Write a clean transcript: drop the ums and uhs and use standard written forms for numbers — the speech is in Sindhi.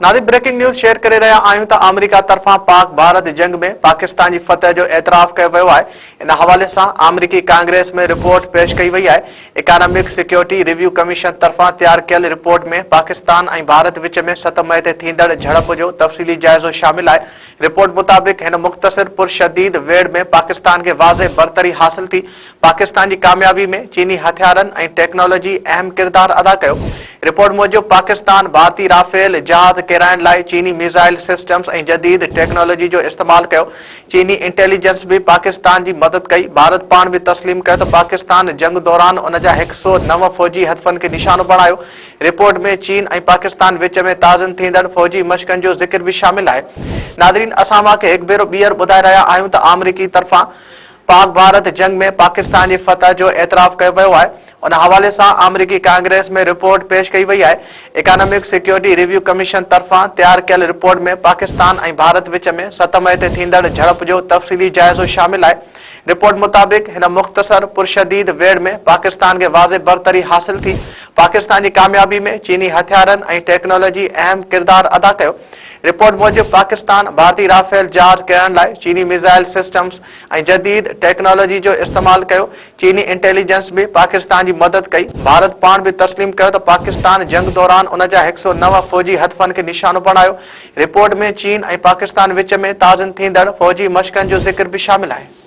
ناظرين بريڪنگ نيوز شيئر ڪري رهيا آهيون ته آمريڪا طرفان پاڪ ڀارت جنگ ۾ پاڪستان جي فتح جو اعتراف ڪيو ويو آهي ان حوالي سان آمريڪي ڪانگريس ۾ رپورٽ پيش ڪئي وئي آهي اڪانامڪ سيڪيورٽي ريويو ڪميشن طرفان تيار ڪيل رپورٽ ۾ پاڪستان ۽ ڀارت وچ ۾ 7 مئي تي ٿيندڙ جهڙپ جو تفصيلي جائزو شامل آهي رپورٽ مطابق هن مختصر پر شديد ويڙهه ۾ پاڪستان کي واضح برتري حاصل ٿي پاڪستان جي ڪاميابي ۾ چيني هٿيارن ۽ ٽيڪنالاجي اهم ڪردار ادا ڪيو. رپورٽ موجب پاڪستان ڀارتي رافيل جهاز ڪيرائڻ لاء چيني ميزائل سسٽمز ۽ جديد ٽيڪنالاجي جو استعمال ڪيو. چيني انٽيليجنس به پاڪستان جي مدد ڪئي. ڀارت پاڻ به تسليم ڪيو ته پاڪستان جنگ دوران ان جا 109 فوجي هدفن کي نشانو بڻايو. رپورٽ ۾ چين ۽ پاڪستان وچ ۾ تازن ٿيندڙ فوجي مشقن جو ذڪر به شامل آهي. ناظرين اسان اوهان کي هڪ ڀيرو ٻيهر ٻڌائي رهيا آهيون ته آمريڪي طرفان پاڪ ڀارت جنگ ۾ پاڪستان جي فتح جو اعتراف ڪيو ويو آهي، ان حوالي سان آمريڪي ڪانگريس ۾ رپورٽ پيش ڪئي وئي آهي، اڪانامڪ سيڪيورٽي ريويو ڪميشن طرفان تيار ڪيل رپورٽ ۾ پاڪستان ۽ ڀارت وچ ۾ 7 مئي تي ٿيندڙ جهڙپ جو تفصيلي جائزو شامل آهي، رپورٽ مطابق هن مختصر پر شديد ويڙهه ۾ پاڪستان کي واضح برتري حاصل ٿي، پاڪستان جي ڪاميابي ۾ چيني هٿيارن ۽ ٽيڪنالاجي اهم ڪردار ادا ڪيو، رپورٽ موجب پاڪستان ڀارتي رافيل جهاز ڪيرائڻ لاء چيني ميزائل سسٽمز ۽ جديد ٽيڪنالاجي جو استعمال ڪيو، چيني انٽيليجنس به پاڪستان جي مدد ڪئي، ڀارت پاڻ به تسليم ڪيو ته پاڪستان جنگ دوران ان جا 109 فوجي هدفن کي نشانو بڻايو، رپورٽ ۾ چين ۽ پاڪستان وچ ۾ تازن ٿيندڙ فوجي مشقن جو ذڪر به شامل آهي.